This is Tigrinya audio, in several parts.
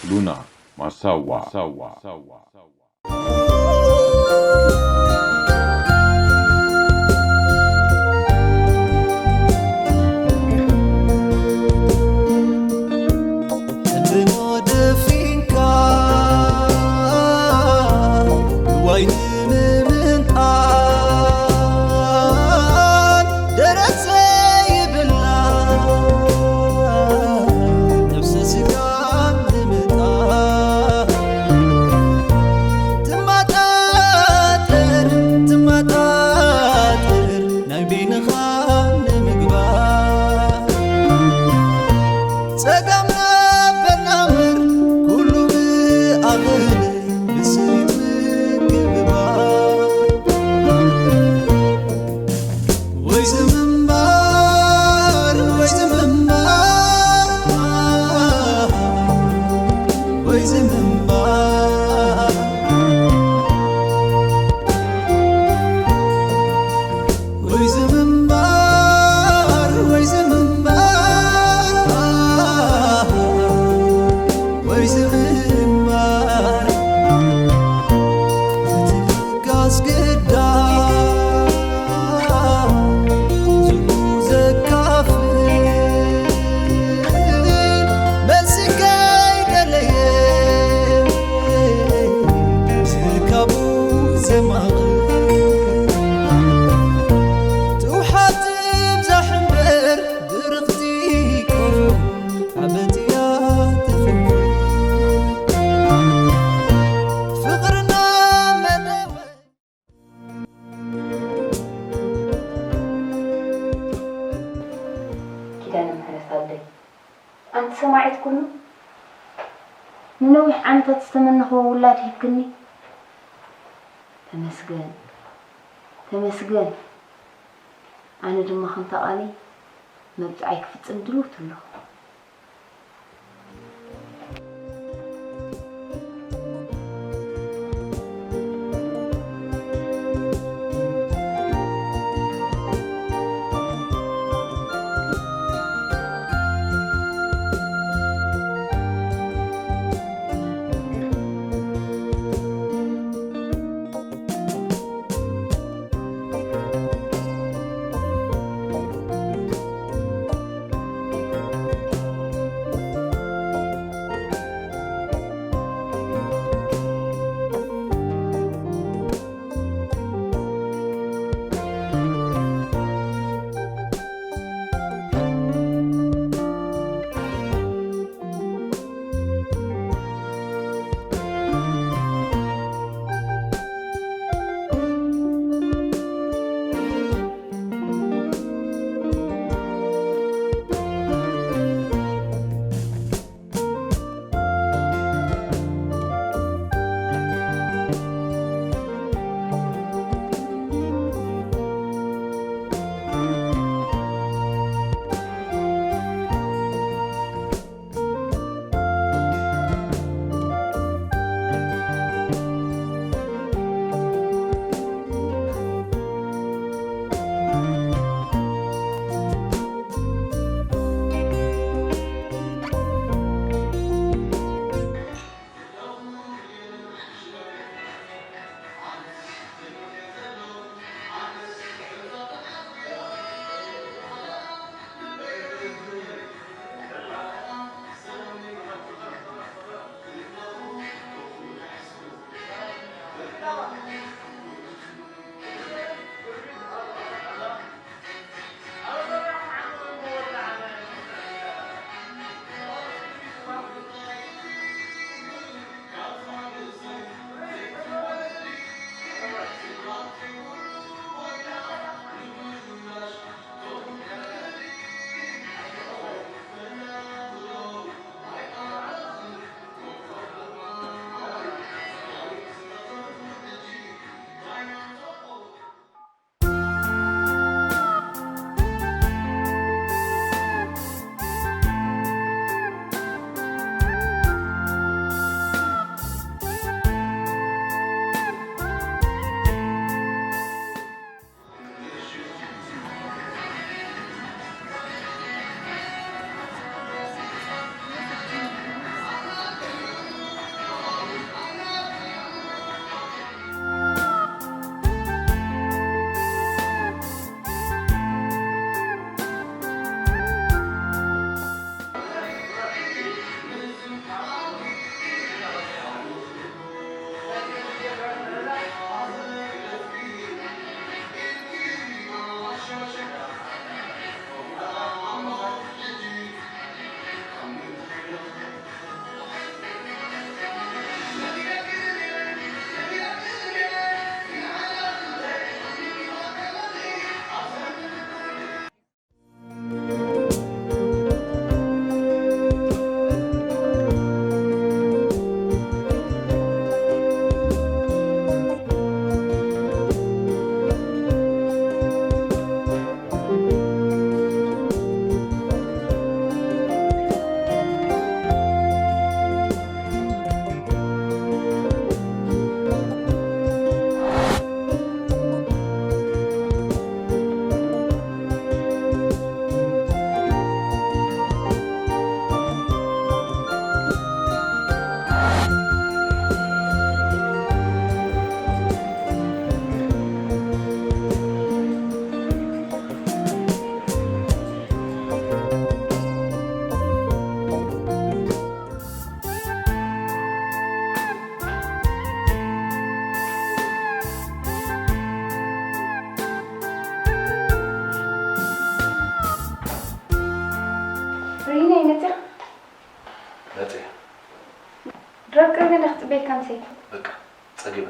ሉና ማሳዋ። ሕልኖ ደፊንካ ዋይ ንምምንጣል ደረት ዘይብላ ነብሰ ስጋ ንምጣል ትማጣጠር ትማጣጠር ናይ በይንኻ ንምግባር ጸጋም ነበርና እምበር ኩሉ ብኣኽል ብስኒት ምግባር ወይ ዝምንባር ወይ ዝምንባር ወይ ዝምንባር ወይ ዝምንባር ወይ ዝምንባር ወይ ዝምንባር ትትጋስ ግዳ ዝሉ ዘካፍል መልሲ ከይደለየ ዝካቡ ዘማቕ ትውሓት ትብዛሕ እምበር ብርኽቲ ቆፎ ኣበትያ ትፍንፍን ፍቕርና መደወ ኪዳነ ምሕረት ኣደይ ኣንቲ ሰማዒት ኩሉ ንነዊሕ ዓመታት ዝተመነኽዎ ውላድ ሂብክኒ። ተመስገን ተመስገን። ኣነ ድማ ከምታ ቃለይ መብጽዓይ ክፍጽም ድልውቲ ኣለኹ። በቃ ጸጊበ።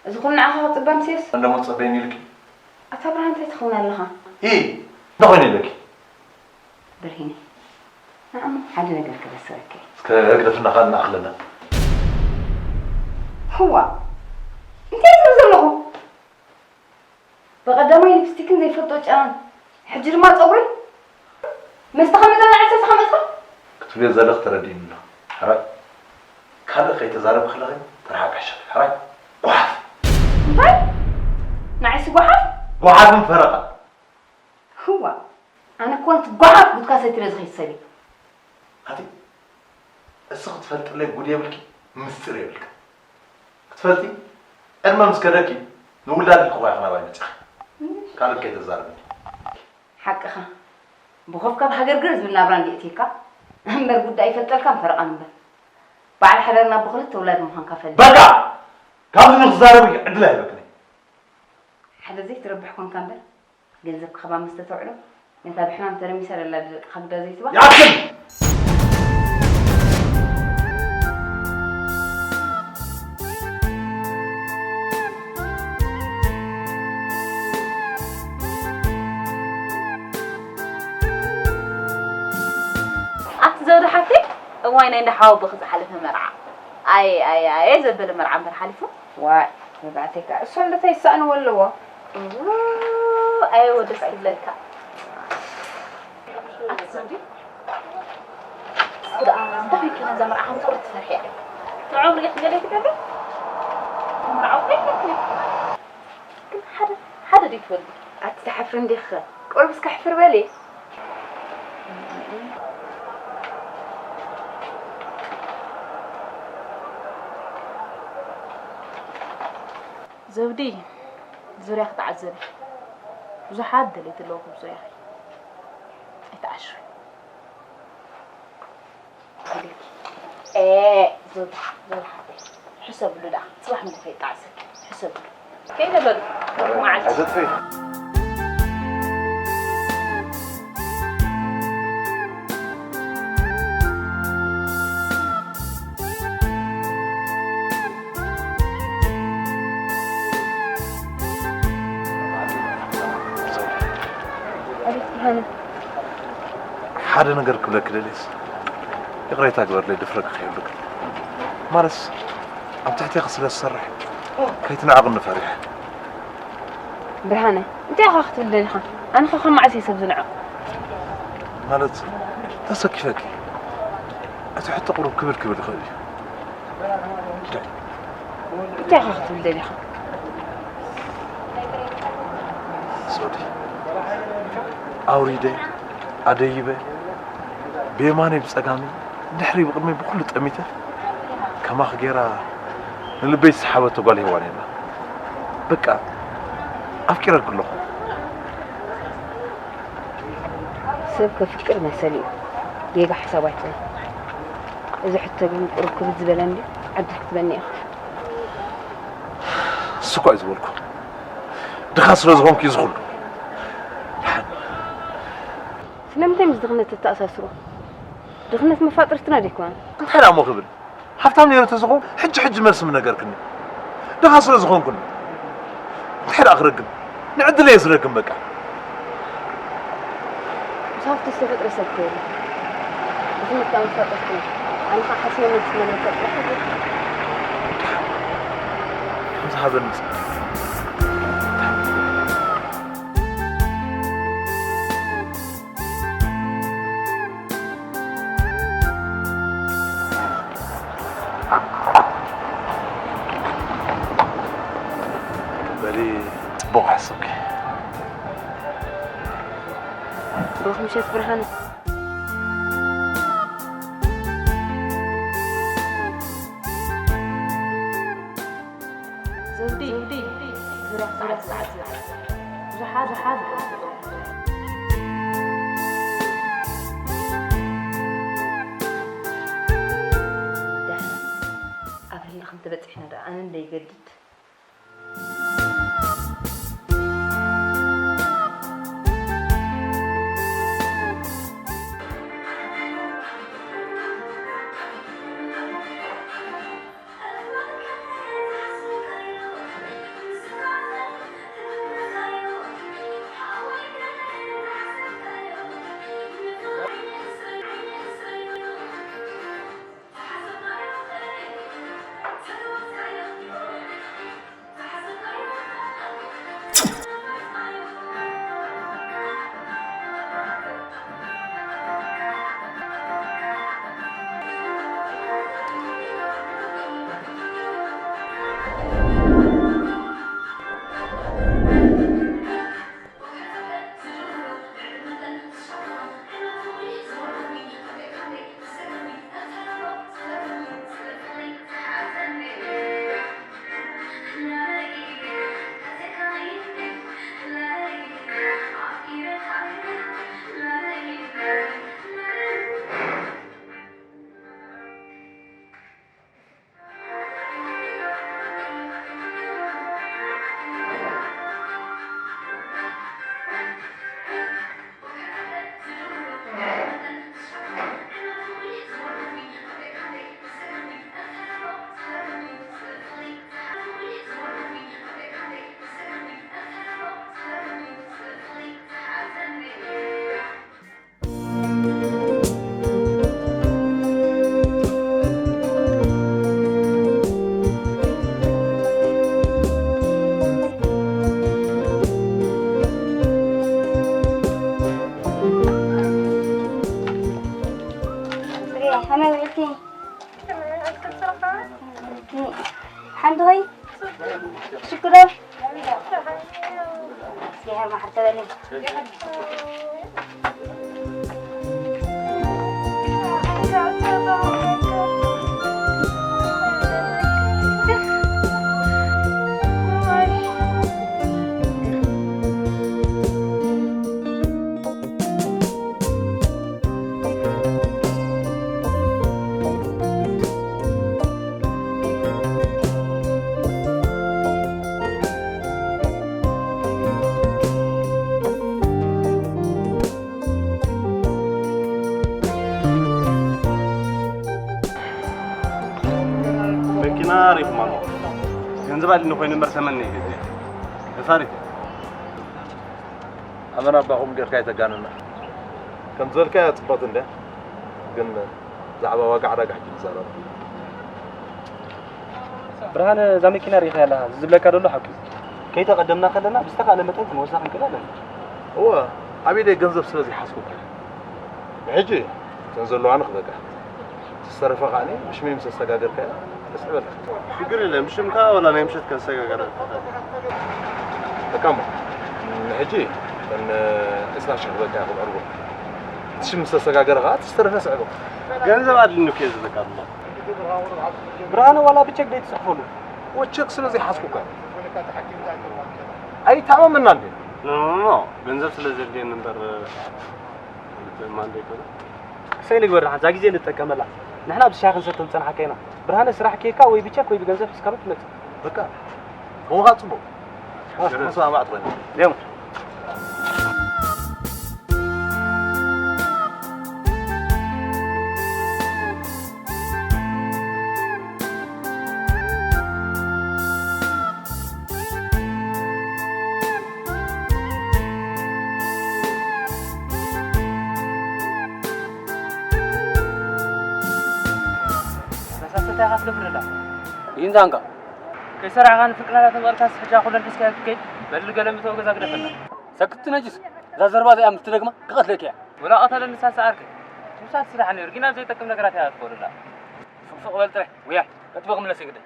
እዚ ኩሉ ንዓኻ ክጽበ ምስዮስ? እንደሞ ጸበይኒ ኢልኪ? ኣታ ብርሃን እንታይ ትኸውን ኣለኻ? ኢ እንታይ ኮይኑ ኢለኪ? ብርሂነ፣ ንዓሞ ሓደ ነገር ክበስረኪ። እስከ ህግደፍና ኻል ንኣኽለና። ህዋ፣ እንታይ ትብል ዘለኹ? ብቐዳማይ ሊፕስቲክን ዘይፈልጦ ጨናን፣ ሕጂ ድማ ጸጉሪ? መስተኻ መጠን ንዓይ ሰስኻ መጽኻ? ክትብልዮ ዘለኽ ተረዲእኒ ኣሎ። ሕራይ፣ ካልእ ከይተዛረብ ከለኺ ተረሓቂ ሕሸኺ። ሕራይ፣ ጓሓፍ። እንታይ? ንዓይሲ ጓሓፍ? ጓሓፍን ፈረቓ። ህዋ፣ ኣነ እኮ ነቲ ጓሓፍ ጉድካ ሰቲረ ዝኸይድ ሰብ እየ። ኣቲ፣ እስኺ ክትፈልጥለይ ጉድ የብልኪ፣ ምስጢር የብልካ። ክትፈልጢ፣ ዕድመ ምስ ከደኪ፣ ንውላድ ኢልኪ እኮ ኢኺ ናባይ መጺኺ። ካልእ ከይተዛረብኒ። ሓቅኻ። ብኾፍካ ብሃገርግር ዝብል ናብራ እንዲ እትይካ፣ እምበር ጉዳይ ይፈልጠልካን ፈረቓን እምበር። በዓል ሓዳር ናብ ብኽልተ ውላድ ምዃንካ ፈልጥ። በቃ! ካብዚ ንክዛረብ ዕድል ኣይበክኒ። ሓደ ዘይትረብሕ ኮንካ እምበር፣ ገንዘብካ ካብ ኣብ መስተ ተውዕሎ፣ ነታ ብሕማም ተረሚሳ ዘላ ደቃ ግዳ ዘይትባ። ይኣክል! ኣቲ ዘውዲ ሓፍተይ፣ እዋይ ናይ እንዳ ሓወቦኺ ዝሓለፈ መርዓ። ኣየ፣ ኣየ፣ ኣየ ዘበለ መርዓ እምበር ሓሊፉ። ዋይ፣ መብራህተይ ከኣ እሱ ልደተይ ይሰኣንዎ ኣለዎ። እው፣ ኣየ ወደስ ትብለካ። ኣቲ ዘውዲ፣ እስኪ ደኣ እንታይ ኮይንኪ ነዛ መርዓ ከም ቁሪ ትፈርሕያ? ንዕኡ ርኢኺ ገለ ትገብሪ? መርዓዊ ኮይንኪ ግን ሓደ፣ ሓደ ድዩ ትበሊ? ኣቲ ትሓፍሪ እንዲኺ ኸ? ቁሩብ እስከ ሕፍር በሊ። ዘውዲ፣ ዙርያኺ ተዓዘቢ። ብዙሓት ደለይቲ ኣለዉ ኣብ ዙርያኺ። ኣይትዓሽዊ። ክብለኪ። ኤ፣ ዞዛ፣ ዞዛ ሓፍተይ። ሕሰብሉ ደኣ፣ ጽባሕ ምንታይ ከይጣዕሰኪ። ሕሰብሉ። ከይደ በሉ። መዓልቲ። ኣይተጥፍኢ። ኣቤት ብርሃነ። ሓደ ነገር ክብለኪ ደልየስ፣ ይቕሬታ ግበርለይ፣ ድፍረት ከይብልኪ። ማለትስ፣ ኣብ ትሕቴኺ ስለ ዝሰርሕ፣ ከይትንዕቕኒ ፈሪሐ። ብርሃነ፣ እንታይ ኢኻ ክትብል ደሊኻ? ኣነ ኸ ካብ መዓስ እየ ሰብ ዝንዕቕ? ማለት፣ ተሰኪፈኪ። እቲ ሕቶ ቁሩብ ክብድ ክብል ይኽእል እዩ። እንታይ ኢኻ ክትብል ደሊኻ? ሶሪ። ኣውሪደ፣ ኣደይበ፣ ብየማነይ ብጸጋመይ፣ ድሕሪ ብቕድመይ ብኹሉ ጠሚተ፣ ከማኺ ገይራ ንልበይ ዝሰሓበቶ ጓል ሄዋን የላ። በቃ፣ ኣፍቂረኪ ኣለኹ። ሰብ ከፍቅር መሰል እዩ። ጌጋ ሓሳብ ኣይኮነን። እዚ ሕቶ ግን ቁሩብ ክብድ ዝበለ እንድዩ። ዓዲ ክትበኒ ኢኻ። እሱ እኳ እዩ ዝበልኩ። ድኻ ስለ ዝኾንኩ እዩ ዝኹሉ። ስለምንታይ ምስ ድኽነት ተተኣሳስሮ? ድኽነት መፋጥርትና ዶ ኣይኮነን? እንታይ ደኣ እሞ ክብል? ሃብታም ነይረ ተዝኸውን፣ ሕጂ ሕጂ መልሲ ምነገርክኒ። ድኻ ስለ ዝኾንኩ። እንታይ ደኣ ክረግም? ንዕድለይ እየ ዝረግም በቃ። ምስ ሃብቲ ዝተፈጥረ ሰብ ከየለ። ብትምህርቲ ኣንፈጠርኩ። ኣነ ኸዓ ሓስበ መልሲ ክነግረካ ጥራሕ እየ። ከምዚ ሃበኒ። በሊ፣ ጽቡቕ ሓሰብኪ። ብሩኽ ምሸት ብርሃነ። ዘውዲ፣ ዙርያ ሰዓት፣ ሰዓት፣ ብዙሓት፣ ብዙሓት። ደህና። ኣብ ህልናኹም ተበጺሕና ደኣ፣ ኣነ እንደይገድድ። ይሄ ማሕተበኒ። መኪና ሪኹም ኣሎ። ገንዘብ ኣድልኒ ኮይኑ እምበር ተመኒ እዩ ግዜ። ተሳሪት። ኣመና ኣባኹም ጌርካ ኣይተጋንና። ከም ዝበልካያ ጽብቕቲ እንድያ። ግን ብዛዕባ ዋጋ ዕዳጋ ሕጂ ንዛረብ። ብርሃነ፣ እዛ መኪና ርኢኻያ ኣለኻ? እዚ ዝብለካ ዘሎ ሓቂ እዩ። ከይተቐደምና ከለና ብዝተኻእለ መጠን ክንወስዳ ክንክእል ኣለና። እወ፣ ኣብ ኢደይ ገንዘብ ስለ ዘይሓዝኩ እኮ እዩ። ንሕጂ እተን ዘለዋ ንኽበቃ። ዝተረፈ ከኣኒ ብሽመይ ምስ ኣሰጋገርካዮ ደስ ይበልካ። ሽግር የለን፣ ብሽምካ ወላ ናይ ምሸት ከሰጋገረልካ። በቃ እሞ፣ ንሕጂ እተን ዕስራ ሽሕ ክበቃ ክቐርቡ። እቲ ሽም ምስ ኣሰጋገረ ከኣ እቲ ዝተረፈ ስዕቡ። ገንዘብ ኣድልኒ እኮ እዩ ዝብለካ ኣሎ። ብርሃነ ዋላ ብቸክ ደይ ትጽሕፈሉ? ወቸክ ስለ ዘይሓዝኩ እኮ። ኣይተኣማመና እንዴ? ኖ፣ ኖ፣ ኖ፣ ገንዘብ ስለ ዘድልየኒ እምበር፣ ማን ደይኮነ። ክሰይ ንግበር፣ ንሓንሳ ግዜ ንጠቀመላ። ንሕና ብሻሂ ክንሰቲ ምጸናሕካ ኢና። ብርሃነ ስራሕ ኬካ ወይ ብቸክ ወይ ብገንዘብ ሒዝካ ትመጽእ። በቃ፣ ብውሃ ጽቡቕ። ኣዎ፣ መስማማዕ ትኾይና። ደሞ። ተሳሰተ ኢኻ ትገብር ዘላ። ይንዛንጋ። ከይሰራሕካ ንፍንቅላላት መቐልካስ ሕጃ ኩለን ሒዝካዮ ክትከይድ፣ በል ገለ ምተወ ገዛ ግደፈና። ሰክት ነጅስ፣ እዛ ዘረባ እዚኣ ምስ ትደግማ ክቐትለኪ እያ። ወላ ቀተለ ንሳ ሰዓርከ። ምሳት ስራሕ ነይሩ፣ ግን ኣብ ዘይጠቅም ነገራት እያ ትፈውደላ። ፍቕፍቕ በል ጥራይ፣ ውያይ፣ ነጥቢ ክምለስ ይግደል።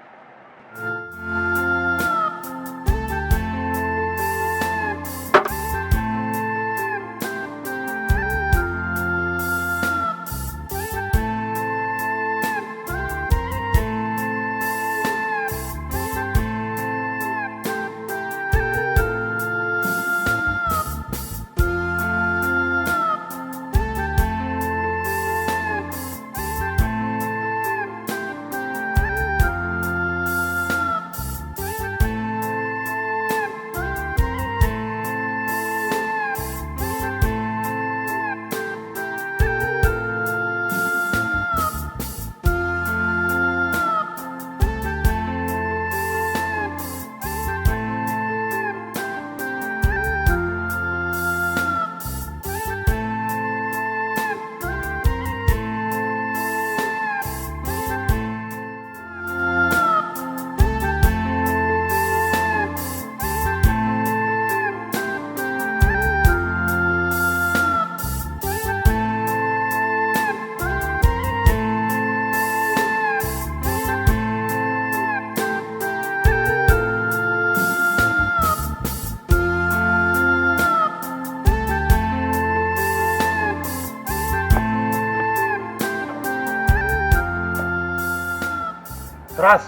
ትርዓስ፣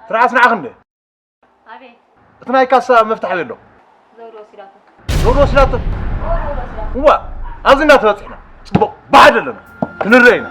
ትርዓስ ንዓኺ እንደ ኣቤት። እቲ ናይ ካሳ መፍትሕ ኣበይ ኣሎ? ዘውዲ ወሲዳቶ። ዘውዲ ወሲዳቶ? ዘውዲ ወሲዳቶ። እዋ፣ ኣብዚ እንዳተበፅሕና። ፅቡቕ፣ ብሓደ ኣለና። ክንረአ ኢና።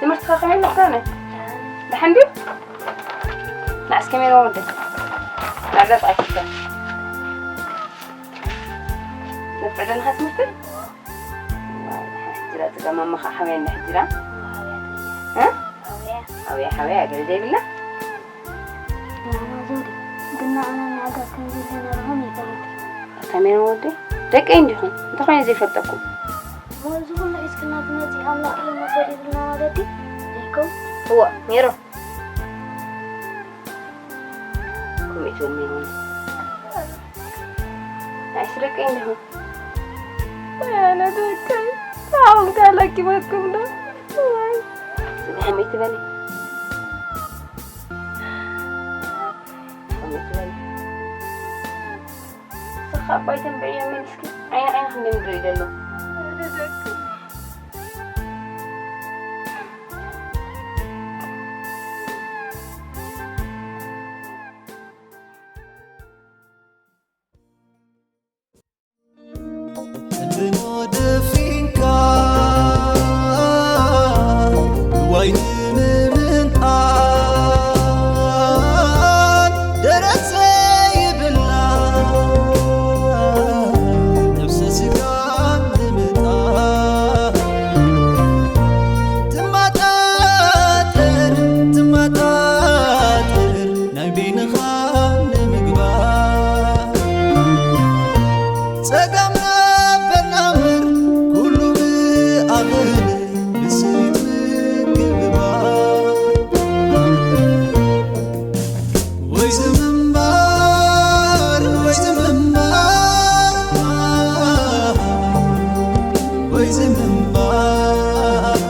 ትምህርትኻ ከመይ ኣለካ? ደሓን ድዩ? ንዓስ ከመይ ነው ወደ ናገጽ ኣይክፈል ነፍዕደንኻ ትምህርቲ ጅራ ጽገማማ ኸዓ ሓወያ እንዳ ሕጅራ ሓወያ ሓወያ ገለ ዘይብላ ግና ኣነ ንዓጋት ከም ዘለና ርሆም ይፈልጥ ከመይ ወደ ደቀይ እንዲኹም እንተኾይነ ዘይፈልጠኩም እዚ ኩሉ ሒዝክና ትመፂ ኣምላኽ እዩ መሰል ይብልና ማለት እዩ ዘይኮን እዋ ሜሮ ከምኡ ትብል ሜሮን ኣይስረቀይ እንዲኹም ኣነ ደቀይ ኣሁን ካላኪበኩም ዶ ከመይ ትበሊ ከመይ ትበሊ ስኻ ኣባይ ተንብዕዮ መሊስኪ ዓይኒ ዓይኒ ክንደይ ምድሪ ይደሎ ደፊንካ ዋይ ንምምንጣል ደረት ዘይብላ ነብሰ ስጋ ንምጣል ትማጣጠር ትማጣጠር ናይ በይንኻ ንምግባር ጸጋም ነበርና እምበር ኩሉ ብኣኽል ብስኒት ምግባር ወይ ዝምንባር ወይ ዝምንባር ወይ ዝምንባር